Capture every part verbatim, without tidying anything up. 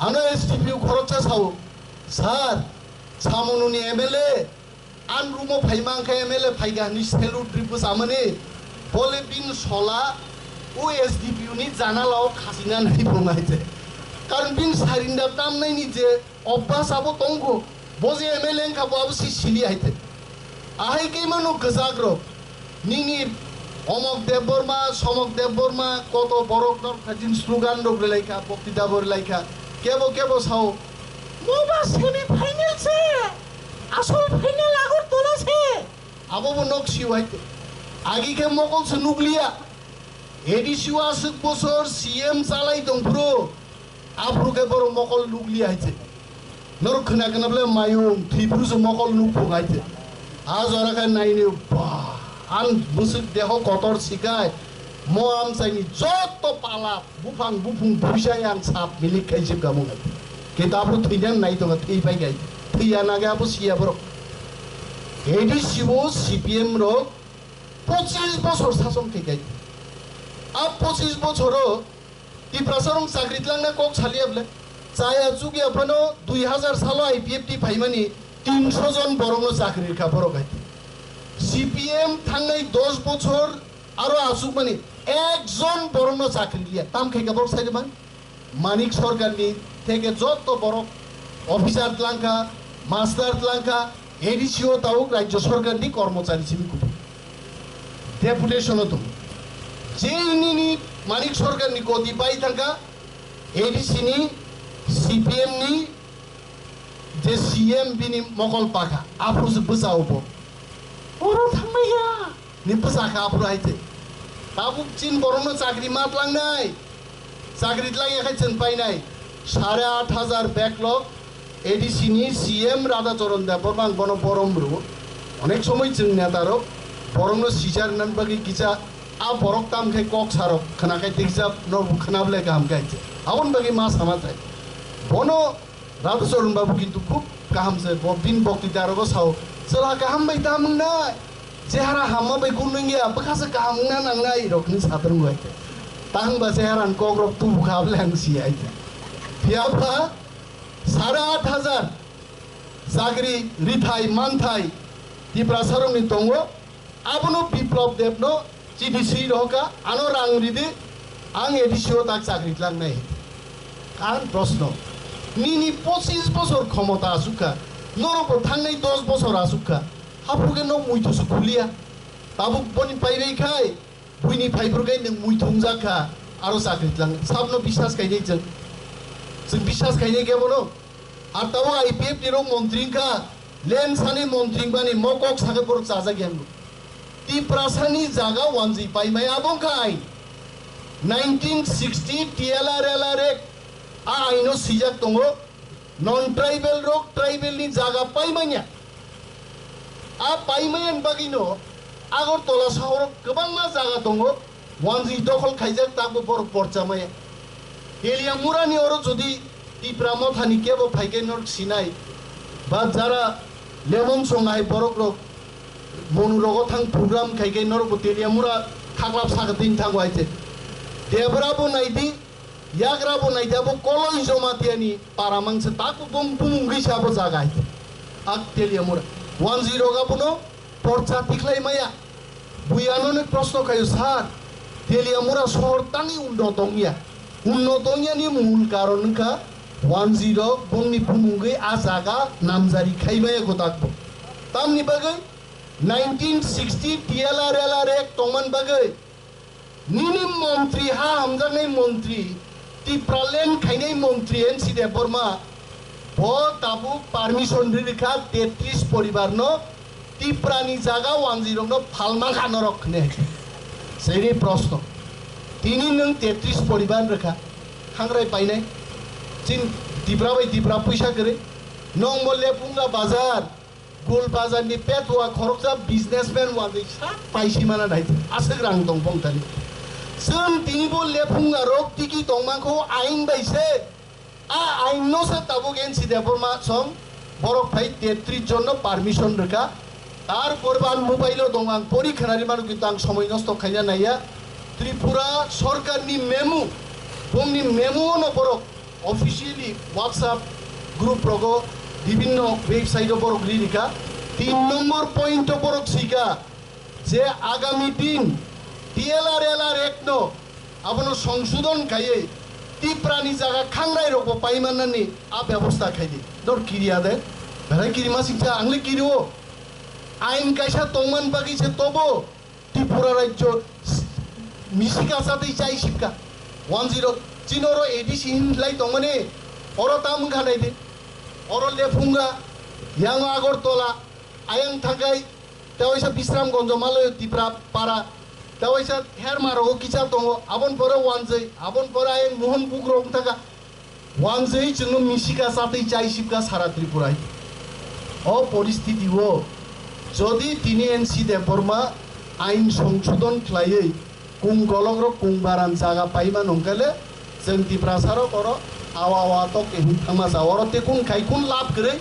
Ano S D P O khoroksa sao, "Sir, Samununi M L A, an rumo phaima wngkha M L A phaikha," hwnwi salute ripus amani, bole bin sola o S D P O ni janala o khasina nai phunga hai te. Karon bin sarinda tamnaini je obba sabo tongkho, bo je M L A wngkha bo abo si sili hai te. Ahai khe mano kwchak rok, nini Omok Debbarma, Somok Debbarma, koto borok norok kha jin slogan rok rwlai kha, boktita bo rwlai kha, kebo kebo sao, "Mo ba semi final se, asol final Agartala se." Abo bo nok siu hai te. Agi khe mokol se nukliya. A D C o aswk bosor C M chalai tongphuru, aphuru khe borok mokol nukliya hai se. Norok khna khna bole mayung, thwiphuru se mokol nukphuk hai se. A jora khe naini ba, ang bwswk deho kotor sikai, mo amchaini jotto pala, buphang buphung buisai ang sap milik khai jibga mung hai. Kintu aphuru thwina nai tongo, thwi pai khai. Thwiya nage abo siya borok. A D C o C P M rok pochis bosor sason khai khai. A pochis bosoro Tiprasa rok chakri tlangna kok saliya bole. Chaya chukya phano dui hazar salo I P F T phaimani tinso jon borokno chakri rikha borok hai. C P M thangnai dos bochor aro achukmani ekjon borokno chakri liya. Tam khai ka borok sai man? Manik Sarkarni theke jotto borok officer tlangkha, master tlangkha, A D C o tabuk Rajya Sarkarni kormochari simi kubui. Deputation o tongo. Je nini Manik Sarkarni goti pai thangkha, A D C ni, C P M ni, je C M bini mokol pakha, aphuru se bwsa ubo. Oro thangmaya. Ni bwsa kha aphuru hai te. Tabuk chin borokno chakri ma tlangnai. Chakri tlangya khai chwng painai. Sare aat hazar backlog A D C ni C M Radhacharan Debbarma ang bono borom rwo. Onek somoi chwng neta rok borokno sichar nan bagwi kisa a borok tam khai kok sarok khna khai tiksa no khna ble kaham khai. Abon bagwi ma sama tai. Bono Radhacharan babu kintu khub kaham se, bo bini boktita rogo sao, "Chwla kaham bai ta mwngnai, chehara hamma bai kun wngya, bwkha se kaham wngna nangnai," rok hinwi satrung bai. Tang ba chehara ni kok rok tubu kha bwle ang si ai. Phiya ba sare aat hazar chakri rithai manthai Tiprasa rok ni tongo, abono Biplab Deb no chini swi rohorkha, ano rang ridi, ang A D C o tak chakri tlangnai. Ang proshno, nini pochis bosor khomota asukha, norok bo thangnai dos bosor asukha, haphuru khe nok muitu se khuliya. Tabuk boni paibai khai, buini phaiphuru khe nwng muitu wngjak kha, aro chakri tlang. Sabno biswas khainai chwng? Chwng biswas khainai khe bono? Ar tabuk I P F ni rok montri wngkha, lensani montri wngmani mo kok sakhe borok chajak yang. Tiprasani jaga wanjwi paimaya abo wngkha ain. Nineteen sixty T L R L R Act, a aino swijak tongo, non tribal rok tribal ni jaga paimanya. A paimaya ni bagwino Agartala sohoro kwbangma jaga tongo, wanjwi dokhol khaijak, takbo borok porcha maya. Teliamura ni oro jodi Tipra Motha ni kebo phaikhe norok sinai, ba jara lemon song hai borok rok monu rogo thang program khaikhe norok bo Teliamura khaklap sakhe tini thango hai se. Debra bo naidi, yagra bo naidi, abo Koloi Jomatia ni para mangsa, takbo bong bumung gwi se abo jaga hai se. Ak Teliamura. Wanjwi rok abono porcha tikhlai maya. Bui ano ni proshno khaio, "Sir, Teliamura sohor tani unnoto wngya?" Unnoto wngya ni mul karon wngkha wanjwi rok bongni bumungwi a jaga namjari khai maya gotakbo. Tamni bagwi nineteen sixty T L R L R Act tongmani bagwi nini montri, ha hamjaknai montri, Tipraland khainai montri N C Debbarma, bo tabuk permission ri rikha tetris poribar no Tiprani jaga wanjwi rokno phalma kha norok hwnwi hai khe. Sini proshno. Tini nwng tetris poribar rwkha, hangrai painai. Chin Tipra bai Tipra puisa kwrwi. Nwng bo Lephunga bazar, Gul bazar ni petua khoroksa businessman wanjwi sak paisi mana nai. Aswk rang tong bong tani. Chwng tini bo Lephunga rok tiki tongmangkho ain bai se. A ain no se tabuk N C Debbarma song borok phai tetris jon no permission rwkha. Tar porban mobile o dong, ang pori khwnari manu, kintu ang somoi nosto khaina naiya. Tripura sorkar ni memo, bongni memo no borok Officially WhatsApp group rogo bibhinno website o borok ri rikha. Tin number point o borok sika je agami din T L R L R Act no abono songsodon khaiwi Tiprani jaga khangnai rokbo paimanani a bebosta khaidi. Dor kiriya de, berai kirima singcha angle kirio. Ain kaisa tongman bagwi se tobo Tripura rajyo misika satwi chai sipka. One zero, chini oro A D C hin lai tongmani, oro ta wngkha nai di. Oro Lephunga, yang Agartala, ayang thakai, ta waisa Bisramganj, Malayo Tipra para, ta waisa Herma rogo kicha tongo, abon pore Wanjwi, abon pore ayang Mohon Bugrok wngthaka. Wanjwi chwngno misika satwi chai sipka sara Tripura. O poristiti o jodi tini N C Debbarma ain songsodon khlaiwi kung golokrok kung baran jaga paima nongkale chwng Tiprasarok oro awa awa tok khe hwn thangma sa oro te kun khai kun lab kwrwi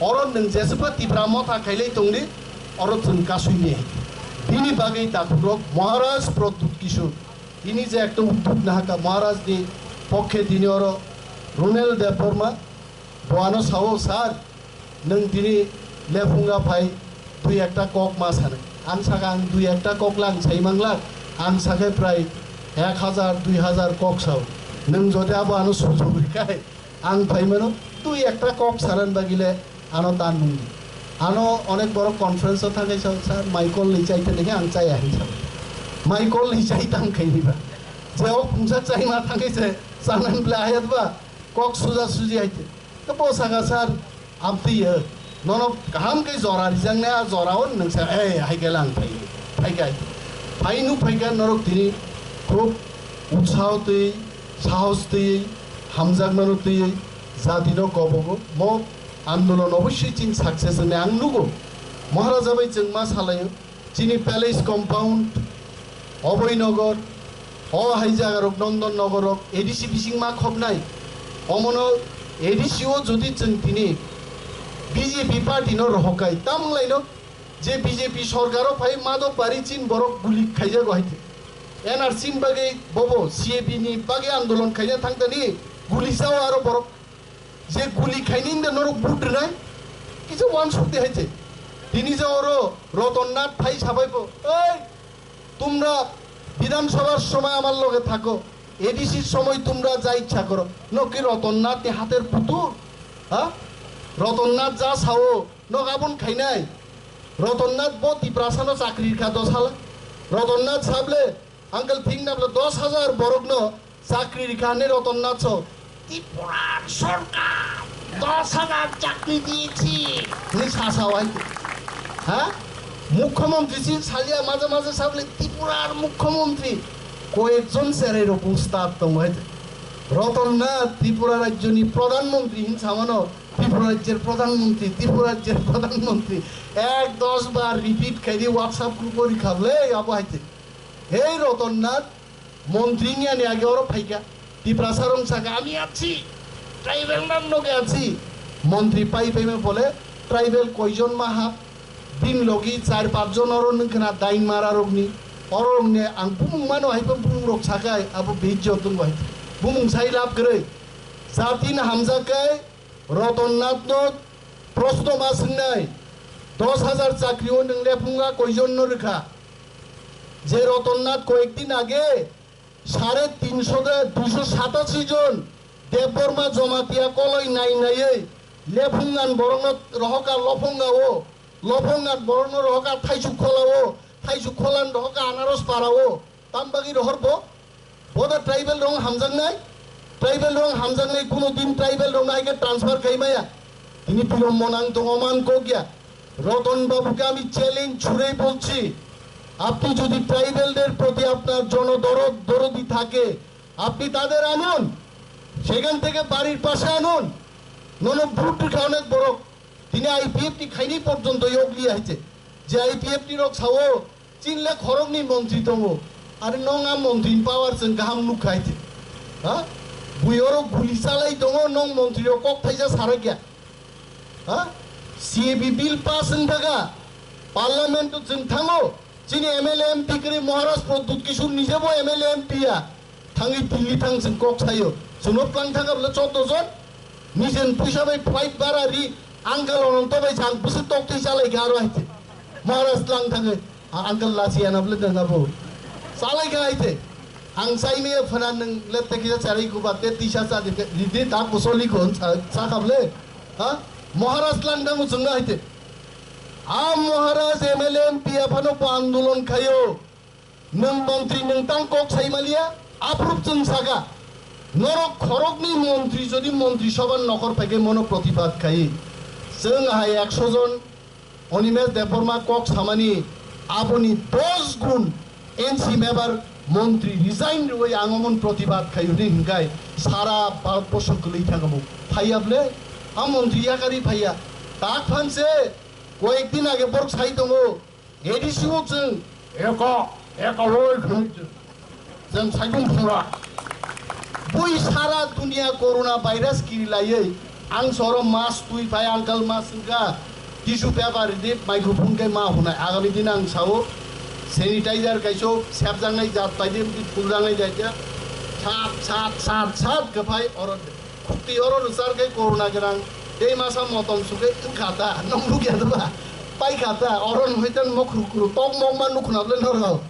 oro nwng jeswpha Tipra motha khailai tongdi oro chwng kasui ni. Bini bagwi dakhukrok Maharaj Pradyut Kishore. Tini je ekta uddog nahaka Maharaj ni pokkhe tini oro Runel Debbarma, bo ano sao, "Sir, nwng tini Lephunga phai dui ekta kok ma sanai." Ang saka, "Ang dui ekta kok lang sai manglak, ang sakhe prai ek hajar, dui hajar kok sao. Nwng jodi abo ano sujog rikhai, ang phaimano twi ekta kok saran bagile ano ta nung." Ano onek borok conference o thangwi sa, "Sir, mai call ni chai thani khe ang chaya," hin sa. Mai call ni chai tang khai ni ba. Je o phungsa chai ma thangwi se sanan bla ayat ba kok suja suji hai te. Ke bo saka, "Sir, amtwi ye. Nono kaham khe jora rijak nai, a jora o nwng sa, ei, hai khe lang phai, phai khe." Phai nu phai khe norok tini khub utsaho twi, sahos twi, hamjakmano twi, jatino kobogo. Mo andolon obossoi chini success hwnwi ang nugo. Maharaja bai chwng ma salaio, chini palace compound, Oboi Nagar, o hai jagarok, Nondan Nagarok, A D C bising ma khobnai. Omono A D C o jodi chwng tini B J P party no rohok kai, tamwnglaino je B J P sorkaro phai Madhobari chin borok guli khaijago hai te. N R C ni bagwi bobo C A B ni bagwi andolon khaina thangtani guli chao aro borok. Je guli khaini hinda norok vote rwnai, kisa uansuk de hai se. Tini je oro Roton Nath phai sabai bo, "Ei, tumra Bidhan Sabhar somoi amar loge thako, A D C somoi tumra ja ichha koro." Nok ki Roton Nath ni hater putul? Ha? Roton Nath ja sao, nok abon khainai? Roton Nath bo Tiprasa no chakri rikha dos hala. Roton Nath sable, Uncle, thik na bwle dos hajar borokno chakri rikha hwnwi Roton Nath so, "Tripura sorkar dos hajar chakri diyesi," hwnwi sa sa hai. Ha? Mukhyamantri si salia maje maje sa bole Tripurar mukhyamantri. Koyekjon cherai rok ustad tongo hai. Roton Nath Tripura rajyoni pradhan mantri hin samano, Tripura rajyer pradhan mantri, Tripura rajyer pradhan mantri. Ek dos bar repeat khaidi WhatsApp group o rikha bole abo hai. Hei Roton Nath, montri wngya ni age oro phaikha. Tiprasa rok saka, "Ami achi, tribal nam noge achi." Montri pai paima bole tribal koijon maha, bin logi char pach jon oro nwng khna dain mara rokni. Oro rokni ang bumung mano hai pa bumung rok sakai, abo beijjot wng bai. Bumung sai lab kwrwi. Jati no hamjak kai, Roton Nath no proshno ma swngnai, dos hajar chakri o nwng lephunga koijon no rwkha? Je Roton Nath koyek din age sare tinsho de duisho satashi jon Debbarma Jamatia koloi nai naiwi lephungan borokno rohoka Lophonga o, Lophongan borokno rohoka Thaisuk Khola o, Thaisuk Kholan rohoka Anaros Para o. Tam bagwi rohor bo? Bo da tribal rong hamjaknai? Tribal rong hamjaknai kuno din tribal rong hai khe transfer khai maya. Tini bilombo nang tongo man kok ya. Ratan বাবুকে আমি চ্যালেঞ্জ ছুড়েই বলছি, আপনি যদি ট্রাইবালদের প্রতি আপনার জনদরদ দরদি থাকে, আপনি তাদের আনুন, সেখান থেকে বাড়ির পাশে আনুন। Nono vote rikha onek borok, tini I P F T khaini porjonto yokli hai se, je I P F T rok sao, "Chinle khoroknwi montri tongo, are nong a montri ni power chwng kaham nukha hai se." Ha? Bui oro guli chalai tongo, nong montri rok kok thaisa sarakya. Ha? C A B bill pass wng thaka, parliament o chwng thango, chini M L A M P kwrwi Maharaj Pradyut Kishore nijebo M L A M P ya, thangwi Delhi thang chwng kok saio, Chwngno tlang thangkha bwle chordo jon. Nijen puisa bai flight bara ri, uncle Ononto bai chang bwswk tok twi chalai kha aro haite. Maharaj tlang thangwi, a uncle lasi ana bwle nang abo. Chalai kha haite. Ang chai maya phana nwng le te kisa charai kuba te tisa cha de, de, de, ta kusoli kon cha, cha khable. Ha? Maharaj tlang thango chwngno haite. A Maharaj M L A M P aphano bo andolon khaio. Nwng montri nwng tang kok sai maliya, aphurup chwng saka. Norok khoroknwi montri jodi montri sobha nokhor phaikhe mono protibad khai. Chwng hai ekso jon Animesh Debbarma kok samani aboni dos gun N C member montri resign rwui ang omon protibad khai hwnwi hwnkhai sara Bharatborsho kwlwi thangamo. Phaiya ble, a montri yakari phaiya. Tak phanse, koyek din age borok sai tongo. A D C o chwng eko, eko roi khwnwi chwng. Chwng saikung thwngla. Bui sara dunia corona virus kirilaiwi ang soro mask twi phai, uncle mask wngkha, tissue paper ridi, microphone khe ma hwnai. Agami din ang sao sanitizer kaiso sepjaknai jat paidi, phuljaknai jat ya. Sat, sat, sat, sat khe phai oro. Khukti oro rwchar khe corona gwnang tei masa motom sugwi wngkha ta, nong nukya ta ba? Paikha ta, oro nwng hai ta mokru kru tok mokma nukhna bwle norok.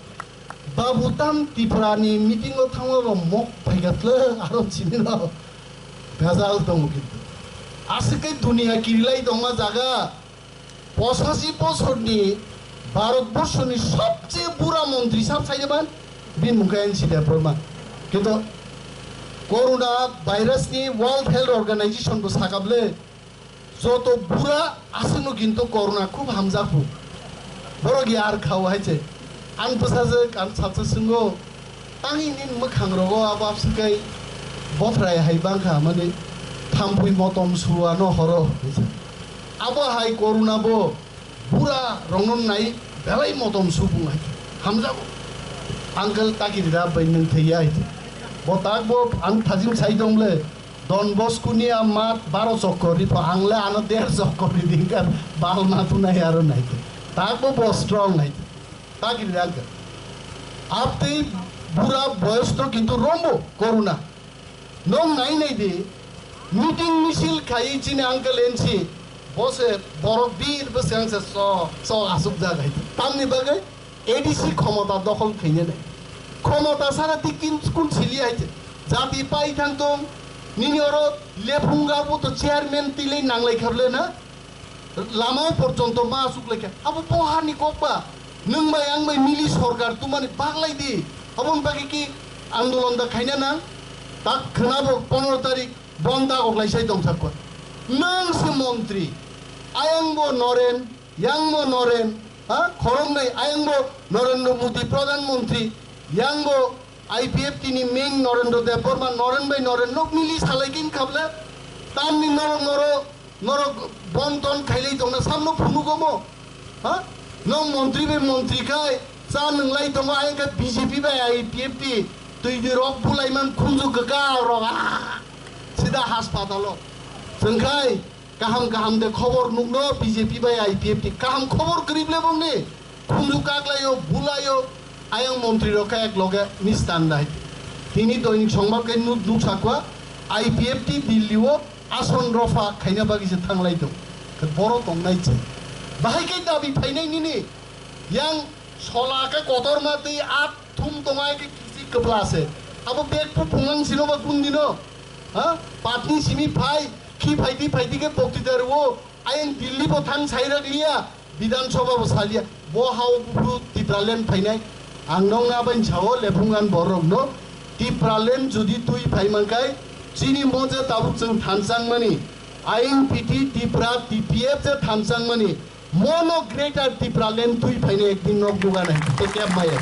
Babu tam Tripura ni meeting o thangma bo mok paikha tle aro chini no. Bejal tongo kintu. Aswk khe dunia kirilai tongma jaga. Pochashi bosorni Bharatborshoni sobcheye bura montri sab saide man, bini mung khe N C Debbarma. Kintu corona virus ni World Health Organization bo sakable joto bura aswkno kintu corona khub hamjakhu. Borok yar khao hai se. Ang bwsajwk ang sacha swngo. Tangwi nini mwkhang rogo abo abswk kai bothrai hai bangkha mani thampui motom suano horo. Abo hai corona bo bura rongno nai belai motom subung hai hamjago. Uncle takiri da bai nwng thaiya hai. Bo tak bo ang thajim sai dongle Don Bosco ni a mat baro chokor ri pho ang le ano der chokor ri dingka bal ma tu nai aro nai. Tak bo bo strong hai. Takiri rangkha. Abtwi bura boyos to kintu rombo corona. Nong nai nai di, meeting misil khai chini uncle N C, bose borok bir bwswk se so, so asuk jagai. Tamni bagwi A D C khomota dokhol khaina nai. Khomota sara ti kin kun sili hai se. Jati pai thang tong, nini oro lephung garbo to chairman tilei nanglai khable na. Lama o porjonto ma asuk laikha. Abo bo hani kok ba? Nwng bai ang bai mili sorkar tumani baglai di. Aboni bagwi ki andolon da khaina nang? Tak khwna bo pondro tarik bonda kok lai sai tong sakwa. Nwng se montri. Ayang bo Noren, yang bo Noren, ha? Khoroknwi ayang bo Narendra Modi Pradhan Mantri, yang bo I P F T ni main Narendra Debbarma, Noren bai Noren nok mili salai kin khable. Tamni norok noro Norok bon ton khailai tongna samno phunugo mo? Ha? Nong montri bai montri khai cha nwnglai tongo, ayang khe B J P bai I P F T twi di rok bulai man khunju kwkar rok, ah! Sida haspatalo. Chwng khai kaham kaham de khobor nukno B J P bai I P F T kaham khobor kwrwi ble bongni. Khunju kaklaio, bulaio, ayang montri rok khe ek loge mistan dai. Tini Doinik Songbad khe nuk, nuk sakwa, I P F T Delhi o ason rofa khaina bagwi se thanglai tong. Khe boro tongnai se. Bahai khe dabi phainai nini. Yang sola khe kotorma twi at thum tongai khe kisi kwpla se. Abo bek phu phungang sino ba kun dino. Ha? Patni simi phai, khi phaidi phaidi khe boktita rwo. Ayang Delhi bo thang sai rak liya, Bidhan Sabha bo saliya. Bo hao buphuru Tipraland phainai. Ang nokna bai sao lephungan borokno Tipraland jodi twi phai mankhai, chini mo je tabuk chwng thanchang mani, I N P T, Tipra, T P F je thanchang mani, mono Greater Tipraland twi phainai ekdin nok dugan hai te kep maya.